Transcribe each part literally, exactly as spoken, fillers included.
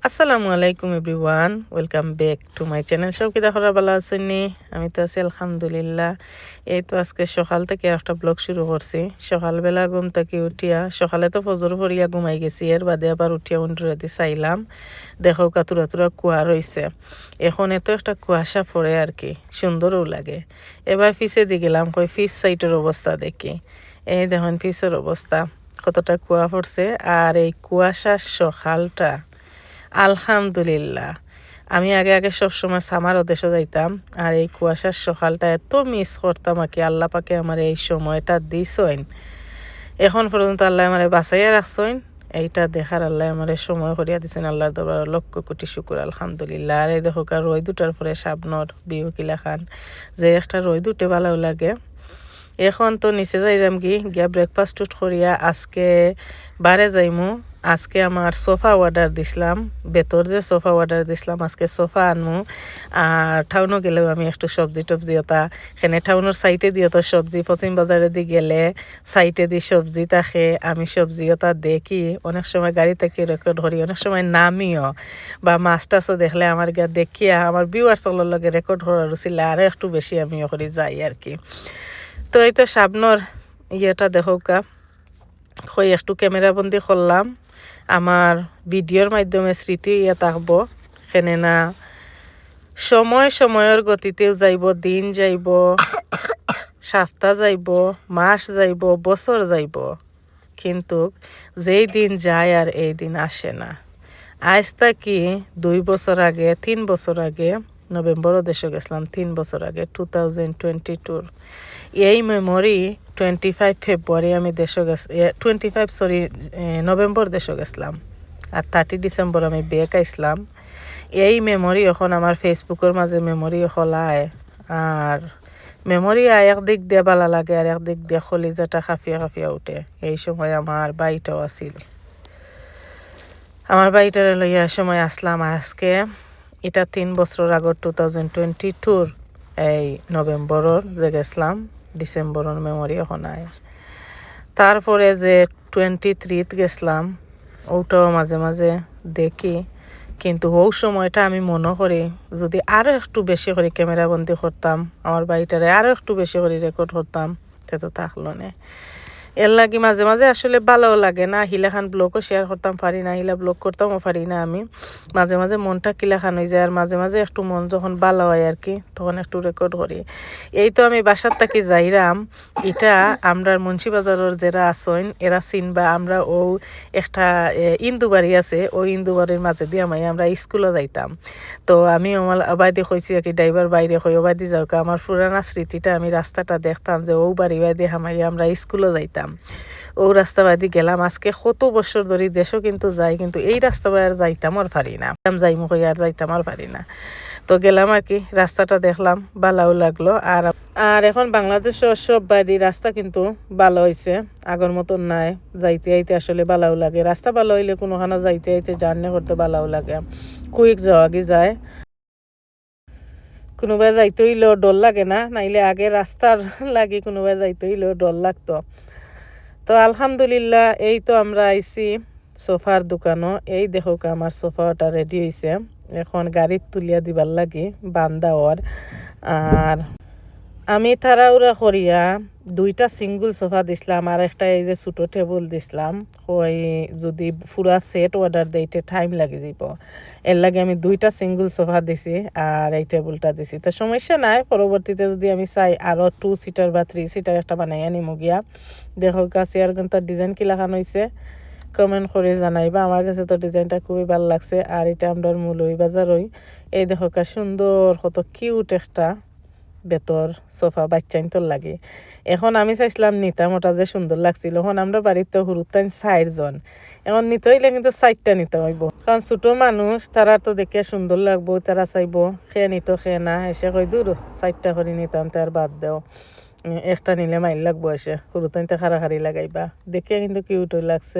আসসালামু আলাইকুম everyone, welcome back to my channel. সব কিতা খবর, ভালা আছইন নি? আমি তো আছি আলহামদুলিল্লাহ। এই তো আজকে সকাল থাকি একটা ব্লগ শুরু করছি। সকালবেলা ঘুম থাকি উঠিয়া, সকালে তো ফজর পড়িয়া ঘুমাই গেছি, এর বাদে আবার উঠিয়া উন্ডুরেদি চাইলাম, দেখউক্কা থুড়া থুড়া কুয়া রইছে। এখন এত একটা কুয়াশা পড়ে আর কি, সুন্দরও লাগে। এবার পিছেদি গেলাম, কই পিছ সাইডর অবস্থা দেখি। এই দেখইন পিছর অবস্থা, কতটা কুয়া পড়ছে। আর এই কুয়াশার সকালটা, আলহামদুলিল্লাহ। আমি আগে আগে সব সময় সামারও দেশো যাইতাম, আর এই কুয়াশার সকালটা এত মিস করতাম আর কি। আল্লাহ পাকে আমারে এই সময়টা দিছইন। এখন পর্যন্ত আল্লায় আমারে বাঁচাইয়া রাখছইন, এইটা দেখার আল্লায় আমারে সময় করিয়া দিছইন। আল্লাহর দরবারে লক্ষ কোটি শুকুর, আলহামদুলিল্লাহ। আর এই দেখউক্কা রইদ উঠার পরে শাবনর ভিউ কিলাখান, যে একটা রইদ উঠে ভালাও লাগে। এখন তো নিচে যাইরাম কি, গিয়া ব্রেকফাস্ট উঠ করিয়া আজকে বারে যাইমু। আজকে আমার সোফা অর্ডার দিছলাম, বেতর যে সোফা অর্ডার দিছলাম, আজকে সোফা আনমু। আর টাউনো গেলেও আমি একটু সবজি টবজি ওটা, এখানে টাউনর সাইডেদি অত সবজি, পশ্চিম বাজারেদি গেলে সাইডেদি সবজি থাকে, আমি সবজি ওটা দেখি, অনেক সময় গাড়ি থাকি রেকর্ড করি, অনেক সময় নামিও বা মাছ টাছও দেখলে আমার গিয়া দেখিয়া আমার ভিউয়ার্স অকলর লগে রেকর্ড করার উচিলে আরও একটু বেশি আমিও করি যাই আর কি। তো এই তো শাবনর ইয়েটা দেখউক্কা, কই একটু ক্যামেরা বন্দি করলাম, আমার ভিডিওর মাধ্যমে স্মৃতি ইয়া থাকবো। কেনে না, সময় সময়র গতিতেও যাইবো, দিন যাইবো, সপ্তাহ যাইবো, মাস যাইবো, বছর যাইবো, কিন্তু যেই দিন যায় আর এই দিন আসে না। আইজ থাকি দুই বছর আগে, তিন বছর আগে নভেম্বরও দেশো গেছলাম, তিন বছর আগে, টু থাউজেন্ড টোয়েন্টি টুর। এই মেমোরি টোয়েন্টি ফাইভ ফেব্রুয়ারি আমি দেশো গেছ-, এ, টোয়েন্টি ফাইভ, সরি, এ, নভেম্বর দেশো গেছলাম, আর থার্টি ডিসেম্বর আমি ব্যাক আইছলাম। এই মেমোরি এখন আমার ফেসবুকর মাঝে মেমোরি খোলায়, আর মেমোরি আয় একদিক দিয়া ভালা লাগে, আর একদিক দিয়া কলিজাটা কাঁপিয়া কাঁপিয়া উঠে। এই সময় আমার ভাইটাও আছিল, আমার ভাইটারে লইয়া সময় আসলাম। আর আজকে এটা তিন বছর আগর, টু থাউজেন্ড টোয়েন্টি টুর এই নভেম্বরর যে গেছলাম, ডিসেম্বরর মেমোরি এখন আয়। তারপরে যে টোয়েন্টি থ্রিত গেছলাম, ওটাও মাঝে মাঝে দেখি, কিন্তু ওই সময়টা আমি মনে করি যদি আরও একটু বেশি করি ক্যামেরা বন্দি করতাম, আমার ভাইটারে আরও একটু বেশি করি রেকর্ড করতাম, তে তো থাকলো নে। এর লাগি মাঝে মাঝে আসলে ভালাও লাগে না, হিলাখান ব্লগও শেয়ার করতাম পারি না, হিলা ব্লগ করতামও পারি না আমি। মাঝে মাঝে মনটা কিলাখান অই যায়, আর মাঝে মাঝে একটু মন যখন ভালা হয় আর কি, তখন একটু রেকর্ড করি। এই তো আমি বাসার থাকি যাইরাম, এটা আমরার মুন্সিবাজারর যেরা আছইন, এরা চিনবা, আমরা ও একটা, এ, ইন্দু বাড়ি আছে, ওই ইন্দু বাড়ির মাঝেদি হামাইয়া আমরা স্কুলো যাইতাম। তো আমি আমার বায়দি কইছি আর কি, ড্রাইভার ভাইরে কই, "ও বায়দি যাউক্কা, আমার পুরানা স্মৃতিটা, আমি রাস্তাটা দেখতাম যে ও বাড়ি বায়দি হামাইয়া আমরা স্কুলো যাইতাম।" ও রাস্তা বায়দি গেলাম, আজকে কত বছর ধরি দেশো কিন্তু যাই, কিন্তু এই রাস্তা বায় আর যাইতাম আর পারি না। যাইমু কই আর যাইতাম আর পারি না। তো গেলাম আর কি, রাস্তাটা দেখলাম, ভালাও লাগলো। আর, আর এখন বাংলাদেশো সব বায়দি রাস্তা কিন্তু ভালা অইছে, আগর মতন নাই। যাইতে আইতে আসলে ভালাও লাগে, রাস্তা ভালা অইলে কুনুখানো যাইতে আইতে জার্নি করতে ভালাও লাগে, কুইক যাওয়াগি যায়। কুনুবায় যাইতে অইলেও ডর লাগে না, নাইলে আগে রাস্তার লাগি কুনুবায় যাইতে অইলেও ডর লাগতো। তো আলহামদুলিল্লাহ, এই তো আমরা আইছি সোফার দোকানো। এই দেখউক্কা আমার সোফাটা রেডি অইছে, এখন গাড়িত তুলিয়া দিবার লাগি বান্দা অর। আর আমি তাড়াহুড়া করিয়া দুইটা সিঙ্গল সোফা দিছলাম, আর একটা এই যে ছোটো টেবুল দিছলাম। কই যদি পুরা সেট অর্ডার দেইতে টাইম লাগি যাইবো, এর লাগি আমি দুইটা সিঙ্গল সোফা দিছি আর এই টেবুলটা দিছি। তো সমস্যা নাই, পরবর্তীতে যদি আমি চাই আরও টু সিটার বা থ্রি সিটার একটা বানাইয়া নিমু গিয়া। দেখউক্কা চেয়ারগুনতার ডিজাইন কিলাখান অইছে, কমেন্ট করি জানাইবা। আমার কাছে তো ডিজাইনটা খুবই ভালা লাগছে। আর এটা আমরার মৌলভীবাজারই। এই দেখউক্কা সুন্দর, কত কিউট একটা বেতর সোফা বাইচ্চাইন্তর লাগি। এখন আমি চাইছলাম নিতাম, ওটা যে সুন্দর লাগছিল। এখন আমরার বাড়িত তো হুরুতাইন চাইরজন, এখন নিতে অইলে কিন্তু চাইরটা নিতে অইবো, কারণ ছোটো মানুষ, তারার তো দেখিয়া সুন্দর লাগবো, তারা চাইবো, কে নিতো কে না। এসে কই, "দূর, চাইরটা করি নিতাম, তে আর বাদ দেও।" উম, একটা নিলে মাইর লাগবো এসে, হুরুতাইন্তে খাড়াখাড়ি লাগাইবা। দেখিয়া কিন্তু কিউট লাগছে।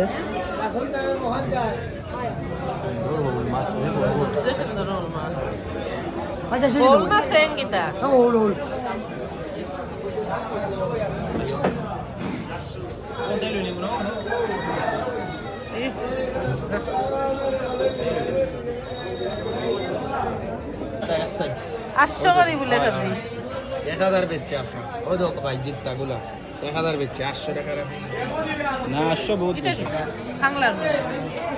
আটশো করি বলে খালি। এক হাজার বেচছে আপনার। ও দেখো ভাই, জিত্তাগুলা। এক হাজার বেচছে, আটশো টাকা রাখুন। না, আটশো বহুত এটা বেশি। কি? খাংলার মতো।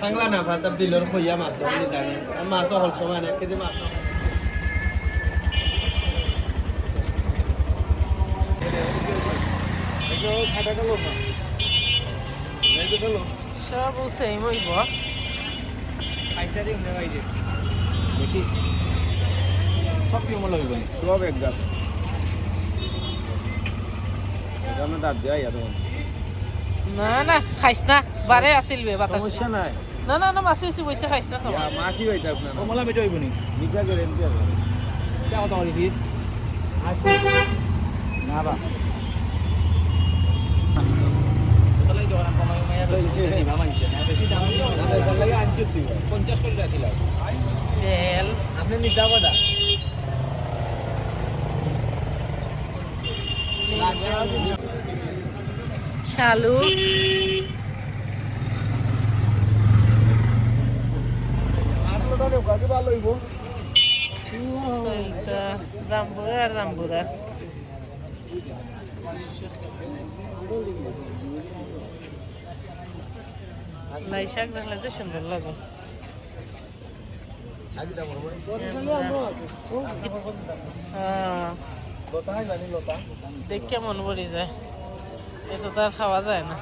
খাংলা না, ভাতা বিলর খইয়া মাছ, দশ মিনিট আগে। আর মাছও হল সময় না, এক কেজি মাছ। এই যে ও খাটা গেল না। এই যে গেল। সব ও সেম অইব। খাইতে দিন না, এই যে। দেখিস। সব কি অমল অইব? সব এক গাছ। এখানে দাঁত দেয় এত। না, না, খাইস না। বারে আসিল বে, বাতাস। সমস্যা নাই। না, না, না, মাসি, মাসি, বইছে খাইস না তো। ইয়া, মাসি হইতে আপনার। কমলা মিঠা হইব নি? মিঠা করে এমনি আর। এটা কত করে পিস? আশি। না বা। তাহলে এই দোকান কমাই কমাই আর এই যে। দিবা মানছে। না, বেশি দাম দিও না। না, বেশি লাগে আনছি তুই। পঞ্চাশ করে রাখি লাও। তেল। আপনি নিতে হবে দা। শালুক। সইতা, জাম্বুরা আর জাম্বুরা। লাই শাক রাখলে তো সুন্দর লাগে। হ্যাঁ। দেখে মন ভরি যায়, এত তো আর খাওয়া যায় না।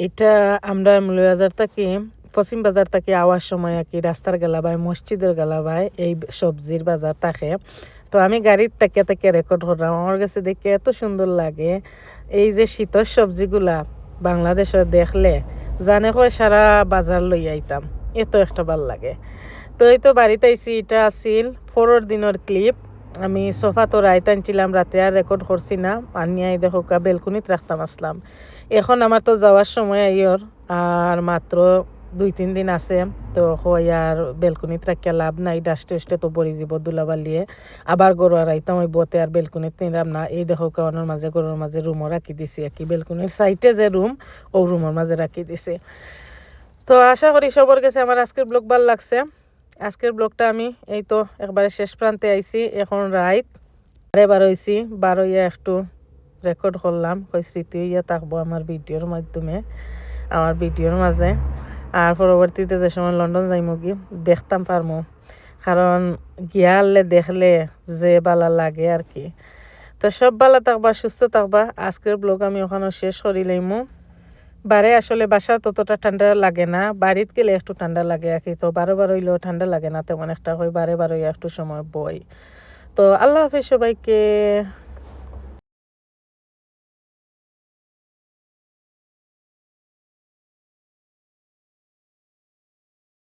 এটা আমরা মৌলভীবাজার থাকি, পশ্চিম বাজার থাকি আওয়ার সময় আর কি, রাস্তার গালাবায়, মসজিদর গালাবায় এই সবজির বাজার থাকে। তো আমি গাড়িত থাকিয়া থাকিয়া রেকর্ড করলাম, আমার গেছে দেখে এত সুন্দর লাগে। এই যে শীতর সবজিগুলা বাংলাদেশো দেখলে জানে কয় সারা বাজার লই আইতাম, এত একটা ভালা লাগে। তো এই তো বাড়িত আইছি, এটা আছিল পরর দিনর ক্লিপ। আমি সোফাত রাইত আনছিলাম, রাতে আর রেকর্ড করছি না, আনিয়া এই দেখো বেলকনিত রাখতাম আসলাম। এখন আমার তো যাওয়ার সময় আইয়র, আর মাত্র দুই তিন দিন আছে, তো কই আর বেলকনিত রাখিয়া লাভ নাই, ডাস্টে উস্টে তো ভরি যিবো ধুলাবালিয়ে। আবার ঘরো আর আইতাম অইবো তে, আর বেলকনিত নিলাম না। এই দেখো কাওয়ানোর মাঝে, ঘরর মাঝে রুমও রাখি দিছি আর কি, বেলকনির সাইডে যে রুম, ও রুমর মাঝে রাখি দিছি। তো আশা করি সবর গেছে আমার আজকের ব্লগ ভালা লাগছে। আজকের ব্লগটা আমি এই তো একবারে শেষ প্রান্তে আইছি, এখন রাইত। বারে বার অইছি, বার অইয়া একটু রেকর্ড করলাম, কই স্মৃতি অইয়া থাকবো আমার ভিডিওর মাধ্যমে, আমার ভিডিওর মাঝে। আর পরবর্তীতে যে সময় লন্ডন যাইমুগি, দেখতাম পারমু, কারণ গিয়া হারলে দেখলে যে ভালা লাগে আর কি। তো সব ভালা থাকবা, সুস্থ থাকবা। আজকের ব্লগ আমি ওখানো শেষ করি লাইমু। বারে আসলে বাসাত ততটা ঠান্ডা লাগে না, বাড়িত গেলে একটু ঠান্ডা লাগে আর কি। তো বারো বারো অইলেও ঠান্ডা লাগে না তেমন একটা, কই বারে বারো অইয়া একটু সময় বই। তো আল্লাহ হাফেজ সবাইকে।